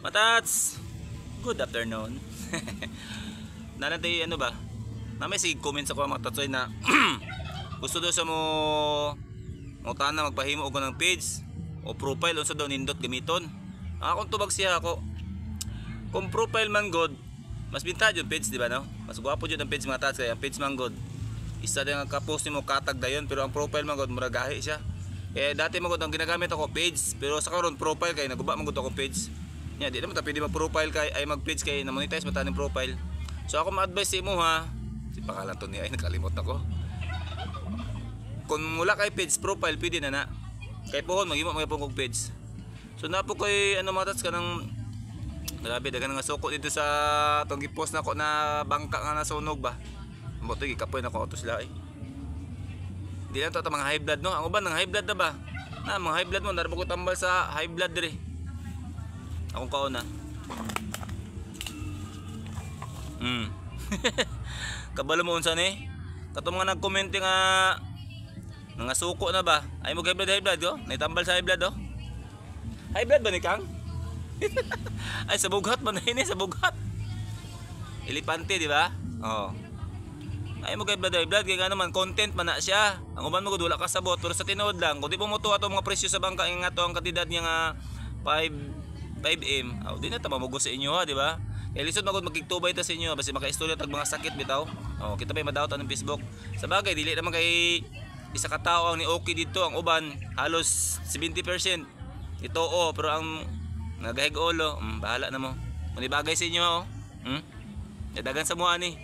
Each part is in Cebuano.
Matats! Good afternoon. Nanatay ano ba? Na may sige comment sa ko mga tatsoy na gusto daw sa mo mo na magpahimo og ng page o profile unsa daw nindot gamiton. Ang akong tubag siya ako, kung profile man god, mas binta jud page, di ba, no? Mas gwapo jud ang page, mga tats, kay ang page man god isa din ang ka-post nimo katag dayon, pero ang profile man god mura gahi siya. Eh dati man god ang ginagamit ako page, pero sa karon profile kay naguba man gud ako page. Nya di naman ta pwede mag-profile kay ay mag-page kay na monetize man taning profile. So ako ma-advise sa imo ha. Si pangalan to niya ay nakalimot ako. Kung wala kay page, profile pwede na na. Kay pohon maghimo magyapon kog page. So napo kay ano mga tats kanang grabe daghan nga suko dito sa tong gi-post nako na bangka nga nasunog ba. Mo to gikapoy nako ato sila eh. Di lang to ato mga high blood, no. Ang uban nang high blood na ba? Na mga high blood mo narbo ko tambal sa high blood diri. Akong kauna. Kabalo mo unsa ni? Katong mga nag-comment nga mga suko na ba? Ay mo high blood go? Naitambal sa high blood oh. High blood ba ni Kang? Ay sa bughat man ini sa bughat. Elepante, di ba? Oh. Ay mo kay blood kay nga naman content man na siya. Ang uban mo gud wala kasabot, pero sa tinuod lang kung di mo motuo ato mga presyo sa bangka nga ato ang kantidad niya nga 5 5M. Aw, di na ta mamugos sa inyo ha, di ba? Kay lisod magud magkigtubay ta sa inyo basi makaistorya tag mga sakit bitaw. Oh, kita pay madawat ang Facebook. Sa bagay dili naman kay isa ka tawo ang ni okay dito, ang uban halos 70% ito oh, pero ang nagahig ulo, bahala na mo. Manibagay sa inyo oh. Hmm? Dagan sa mo ani.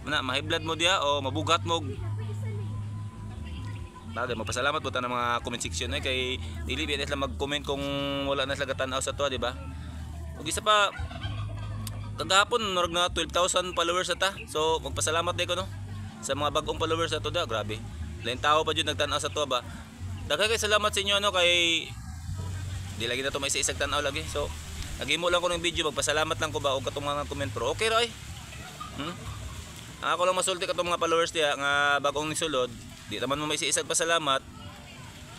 Mana ma-high blood mo diya o mabugat mo. Bagay magpasalamat po ta ng mga comment section eh kay dili biya sila mag-comment kung wala na sila gatan-aw sa to, di ba? Ug isa pa, kagahapon murag na 12,000 followers na ta. So magpasalamat day ko no sa mga bagong followers na to da, grabe. Lain tao pa jud nagtan-aw sa to ba. Daghan kay salamat sa inyo ano kay di lagi na to may isa-isag tan-aw lagi. So naghimo lang ko ng video, magpasalamat lang ko ba og katong mga comment, pero okay ra eh. Hmm? Ang ako lang masulti katong mga followers diya nga bagong nisulod, di naman mo may isa-isag pasalamat.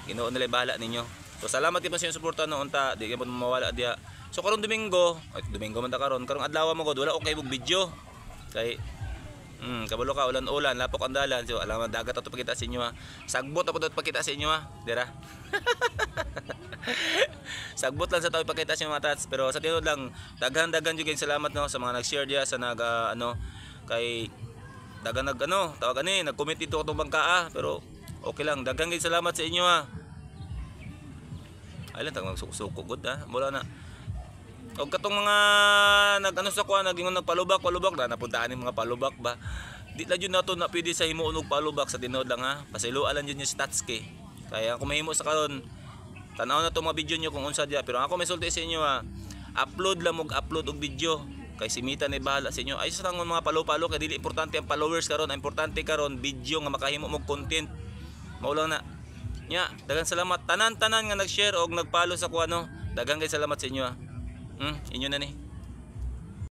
Ginoo nila bahala ninyo. So salamat din pa sa inyong suporta no unta, di gyud mo mawala diya. So karong Domingo, ay Domingo man ta karon, karong adlaw mo gud wala okay og video. Kay kabalo ka ulan-ulan, lapok ang dalan. So alam ang dagat ato pakita sa inyo ha. Sagbot ako dapat pakita sa inyo ha. Dira. Sagbot lang sa tao ipakita sa inyo mga tats, pero sa tinuod lang daghan-daghan jud kayong salamat no sa mga nag-share diya sa nag ano kay daghan nag ano tawag ani nag-comment dito atong bangka ah, pero okay lang, daghan kayong salamat sa inyo ha. Ay lang tag magsuko-suko gud ha. Wala na. Og katong mga nag ano sa kuan nagingon nagpalubak palubak na napuntaan ni mga palubak ba. Di la jud nato na pwede sa himuon og palubak sa tinuod lang ha. Pasayloa lang jud yung stats kay. Kaya kung mahimo sa karon tan-aw na to mga video nyo kung unsa diya, pero ako may sulti sa inyo ha. Upload lang og upload og video kay si Mita na bahala sa inyo. Ay sa tangon mga palo-palo kay dili importante ang followers karon, ang importante karon video nga makahimo og content. Mao lang na. Nya, daghang salamat tanan-tanan nga nag-share og nag-follow sa kuano. Daghang kay salamat sa inyo ha. Inyo na ni.